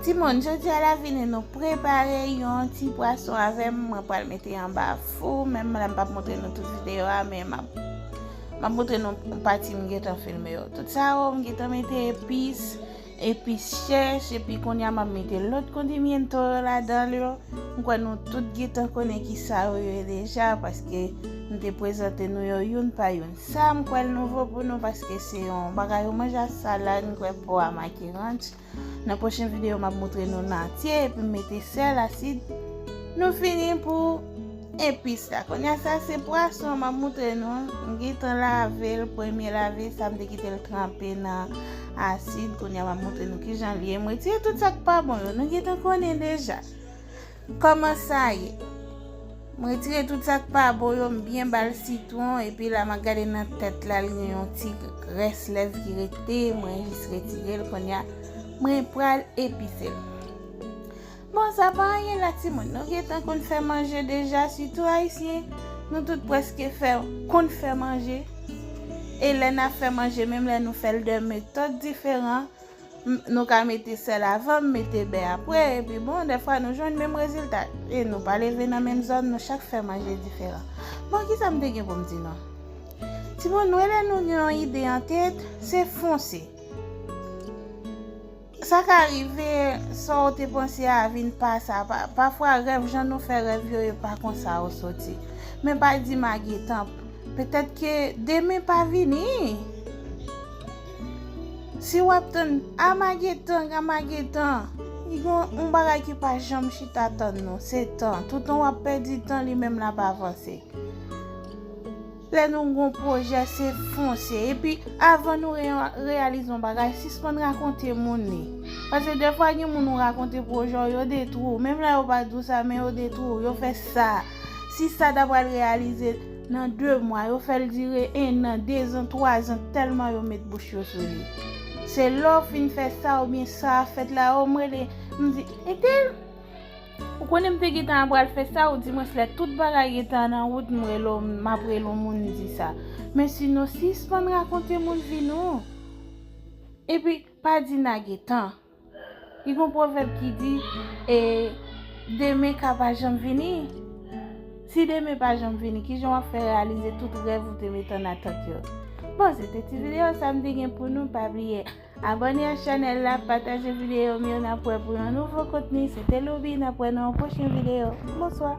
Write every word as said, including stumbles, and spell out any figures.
Timoun, jodi a la vini nou prepare yon ti pwason avè m. Mwen pral mete anba fou, menm lè m p ap montre nou tout videyo a, men m ap, m ap montre nou yon pati m gentan filme yo. Tout sa yo, m gentan mete epis, epis chèch, epi kounye a m ap mete lòt kondimyento yo ladan l yo. M kwè nou tout gentan konnen ki sa yo ye deja, paske m te prezante nou yo youn pa youn. Sa m kwè l nouvo pou nou, paske se yon bagay yo manje ak salad, m kwè po a make ranch. Nan pwochen videyo, m ap montre nou nan antye, epi m mete sèl, asid. Nou fini pou epis la. Kounye a sa, se pwason m ap montre nou. M gentan lave l, premye lave, sa m te kite l tranpe nan asid. Kounye a, m ap montre nou kijan l ye. M retire tout sa k pa bon yo. Nou gentan konnen deja. Kòman sa ye? M retire tout sa k pa bon yo, m byen ba l sitwon, epi la m ap gade nan tèt la, l gen yon ti rès lèv ki rete, mwen jis retire l, kounye a, mwen pral epise l. Bon, sa pa anyen la, timoun, nou gentan konn fè manje deja, sitou ayisyen, nou tout prèske fè, konn fè manje. E lè n ap fè manje, menm lè nou fè l de metòd diferan, M- nou ka mete sèl avan, m mete bè apre, epi bon, dèfwa nou jwenn menm rezilta. E nou pa leve nan menm zòn, nou chak fè manje diferan. Bon, kisa m te gen pou m di nou? Timoun, nou lè nou gen yon ide an tèt, se fonse. Sa ka rive, sa w te panse a vin pa sa. Pa- pafwa, rèv, jan nou fè rèv yo, e pa konsa yo soti. Men pa di m a gentan. Petèt ke demen pa vini. Si w ap tann amagetan, amagetan, li gen yon bagay ki pa janm chita tann nou, se tan. Toutan w ap pèdi tan, li menm l ap avanse. Lè nou gen yon pwojè, se fonse. Epi, avan nou re- reyalize yon bagay, sispann rakonte moun li. Paske dèfwa gen moun ou rakonte pwojè w, yo detwi w. Menm lè yo pa di w sa, men yo detwi w. Yo fè sa. Si sa ta pral reyalize nan de mwa, yo fè l dire en an, de zan, twa zan, tèlman yo met bouch yo sou li. Se lè w fin fè sa oubyen sa a fèt la, yo m rele, m di, entèl, ou konnen m te gentan ap pral fè sa, ou di mwen lè tout bagay gentan nan wout, m rele w, m ap rele w moun di sa. Men sinon, sispann rakonte moun vi nou. Epi, pa di n a gentan. Li gen yon pwovèb ki di, e, demen ka pa janm vini. Si demen pa janm vini, kijan w ap fè reyalize tout rèv ou te met an atant yo? Bon, se te ti videyo sa m te gen pou nou. Pa bliye abòne ak chanèl la, pataje videyo m yo, n ap wè pou yon nouvo kontni. Se te Louby, n ap wè nan yon pwochen videyo. Bonswa.